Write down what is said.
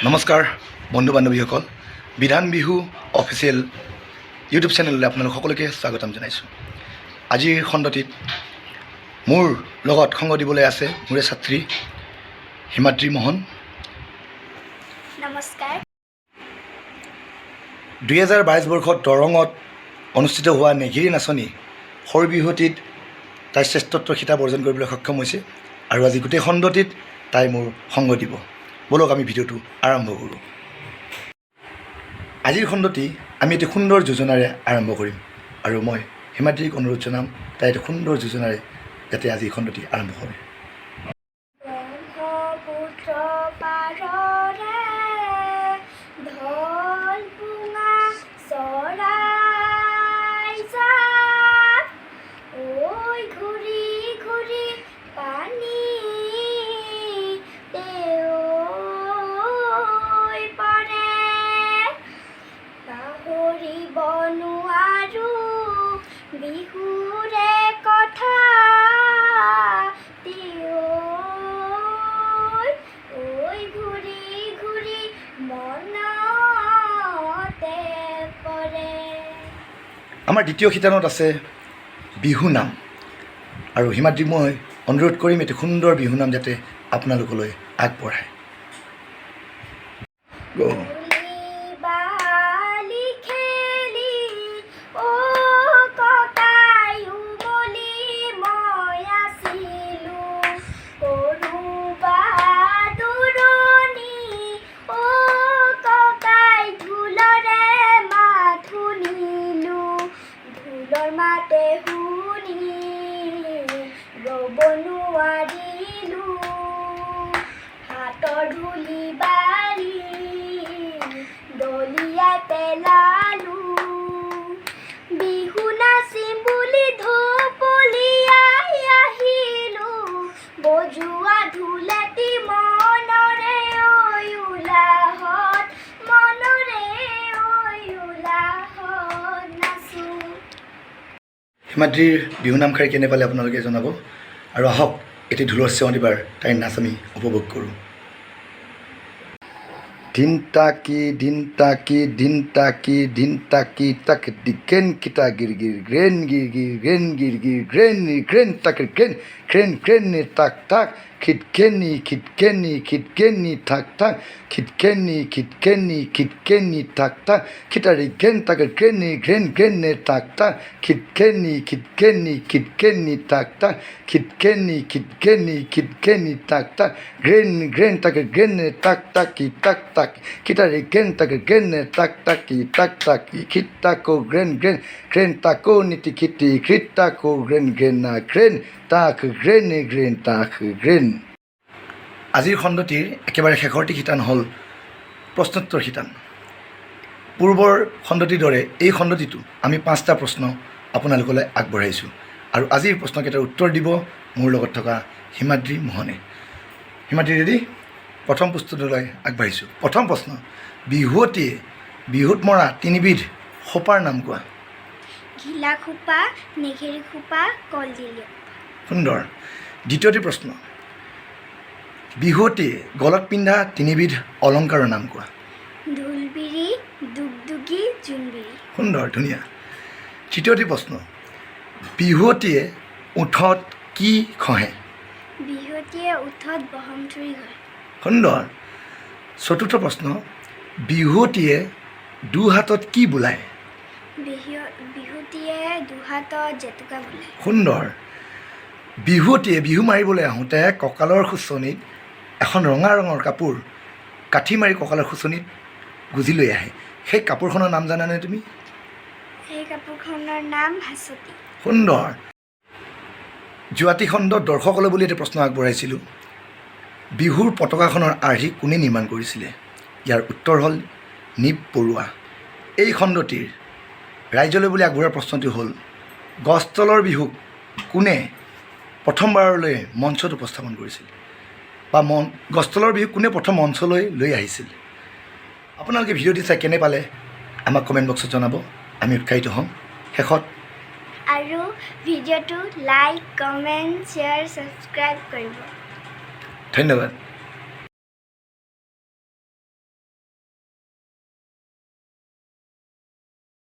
নমস্কাৰ বন্ধু বান্ধৱীসকল, বিধান বিহু অফিচিয়েল ইউটিউব চেনেললৈ আপোনালোক সকলোকে স্বাগতম জনাইছোঁ। আজিৰ খণ্ডটিত মোৰ লগত সংগ দিবলৈ আছে মোৰে ছাত্ৰী হিমাদ্ৰী মোহন। নমস্কাৰ। 2022 বৰ্ষত দৰঙত অনুষ্ঠিত হোৱা নেঘেৰী নাচনী সৰু বিহুৱতীত তাই শ্ৰেষ্ঠত্বৰ খিতাপ অৰ্জন কৰিবলৈ সক্ষম হৈছে আৰু আজি গোটেই খণ্ডটিত তাই মোৰ সংগ দিব। ব'লক, আমি ভিডিঅ'টো আৰম্ভ কৰোঁ। আজিৰ খণ্ডটি আমি এটি সুন্দৰ যোজনাৰে আৰম্ভ কৰিম আৰু মই হিমাদ্ৰীক অনুৰোধ জনাম, তাই এটি সুন্দৰ যোজনাৰে যাতে আজি খণ্ডটি আৰম্ভ কৰে। ব্ৰহ্মপুত্ৰ পাৰৰে ধলপুঙা চৰাই জাক, ঐ ঘূৰি ঘূৰি পানী ঐ পৰে। পাহৰিব নোৱাৰো বিহুৰে কথা ঐ, ঐ ঘূৰি ঘূৰি মনতে পৰে। আমাৰ দ্বিতীয় শিতানত আছে বিহু নাম আৰু হিমাদ্ৰীক মই অনুৰোধ কৰিম, এটি সুন্দৰ বিহু নাম যাতে আপোনালোকলৈ আগবঢ়ায়। গ' ধূলি বালি খেলি অ ককাই উমলি মই আছিলো, কৰোবাত দূৰণি অ ককাই ঢোলৰে মাত শুনিলো, ঢোলৰ মাতে শুনি ৰ'ব নোৱাৰিলো, হাতৰ ধূলি বালি দলিয়াই পেলালো। বিহু নাচিম বুলি ঢপলিয়াই আহিলো, বজোৱা ঢোলেটি মনৰে ঐ উলাহত, মনৰে ঐ উলাহত নাচো। হিমাদ্ৰীৰ বিহু নামষাৰি কেনে পালে আপোনালোকে জনাব আৰু আহক, এটি ঢোলৰ চেৱত এবাৰ তাইৰ নাচ আমি উপভোগ কৰোঁ। ধিন তাকি ধিন তাকি ধিন তাকি ধিন তাকি তাক দিগেন কিতা গিৰ গিৰ গ্ৰেন গিৰ গিৰ গ্ৰেন গিৰ গিৰ গ্ৰেন গ্ৰেন তাক গ্ৰেন গ্ৰেন গ্ৰেন তাক তাক খিটকেনি খিটকেনি খিটকেনি থাক থাক খিটকেনি খিটকেনি খিটকেনি থাক থাক খিতাৰি গ্ৰেন তাক গ্ৰেনি গ্ৰেন গ্ৰেন তাক তাক খিটকেনি খিটকেনি খিটকেনি থাক থাক খিটকেনি খিটকেনি খিটকেনি থাক থাক গ্ৰেন গ্ৰেন তাক গ্ৰেন তাক তাক কি তাক তাক খিতাৰি গ্ৰেন তাক গ্ৰেন তাক তাক কি তাক তাক খিতাকো গ্ৰেন গ্ৰেন গ্ৰেন তাকো নীতি খিতি খিতাকো গ্ৰেন গ্ৰেন না গ্ৰেন তাক গ্ৰেন গ্ৰেন তাক গ্ৰেন। আজিৰ খণ্ডটিৰ একেবাৰে শেষৰটি শিতান হ'ল প্ৰশ্নোত্তৰ শিতান। পূৰ্বৰ খণ্ডটিৰ দৰে এই খণ্ডটিতো আমি পাঁচটা প্ৰশ্ন আপোনালোকলৈ আগবঢ়াইছোঁ আৰু আজিৰ প্ৰশ্নকেইটাৰ উত্তৰ দিব মোৰ লগত থকা হিমাদ্ৰী মোহনে। হিমাদ্ৰী, ৰেডি? প্ৰথম প্ৰশ্নটোলৈ আগবাঢ়িছোঁ। প্ৰথম প্ৰশ্ন, বিহুৱতীয়ে বিহুত মৰা তিনিবিধ খোপাৰ নাম কোৱা। ঘিলা খোপা, নেঘেৰী খোপা, কলডিলীয়া। সুন্দৰ। দ্বিতীয়টি প্ৰশ্ন, বিহুৱতীয়ে গলত পিন্ধা তিনিবিধ অলংকাৰৰ নাম কোৱা। ঢোলবিৰি, দুগদুগী, জোনবিৰি। সুন্দৰ, ধুনীয়া। তৃতীয়টি প্ৰশ্ন, বিহুৱতীয়ে ওঁঠত কি ঘঁহে? বিহুৱতীয়ে ওঁঠত বহমথুৰি ঘঁহে। সুন্দৰ। চতুৰ্থ প্ৰশ্ন, বিহুৱতীয়ে দুহাতত কি বোলায়? বিহুৱতীয়ে দুহাতত জেতুকা বোলায়। সুন্দৰ। বিহুৱতীয়ে বিহু মাৰিবলৈ আহোঁতে কঁকালৰ খোচনিত এখন ৰঙা ৰঙৰ কাপোৰ কাঠি মাৰি কঁকালৰ খোচনিত গুজি লৈ আহে। সেই কাপোৰখনৰ নাম জানানে তুমি? সেই কাপোৰখনৰ নাম হাঁচতি। সুন্দৰ। যোৱাটি খণ্ডত দৰ্শকলৈ বুলি এটা প্ৰশ্ন আগবঢ়াইছিলোঁ, বিহুৰ পতাকাখনৰ আৰ্হি কোনে নিৰ্মাণ কৰিছিলে? ইয়াৰ উত্তৰ হ'ল নিপ বৰুৱা। এই খণ্ডটিৰ ৰাইজলৈ বুলি আগবঢ়োৱা প্ৰশ্নটো হ'ল, গছতলৰ বিহুক কোনে প্ৰথমবাৰলৈ মঞ্চত উপস্থাপন কৰিছিল বা গছতলৰ বিহুক কোনে প্ৰথম মঞ্চলৈ লৈ আহিছিল? আপোনালোকে ভিডিঅ'টি চাই কেনে পালে আমাক কমেণ্ট বক্সত জনাব, আমি উৎসাহিত হ'ম। শেষত আৰু ভিডিঅ'টো লাইক, কমেণ্ট, শ্বেয়াৰ, ছাবস্ক্ৰাইব কৰিব। ধন্যবাদ।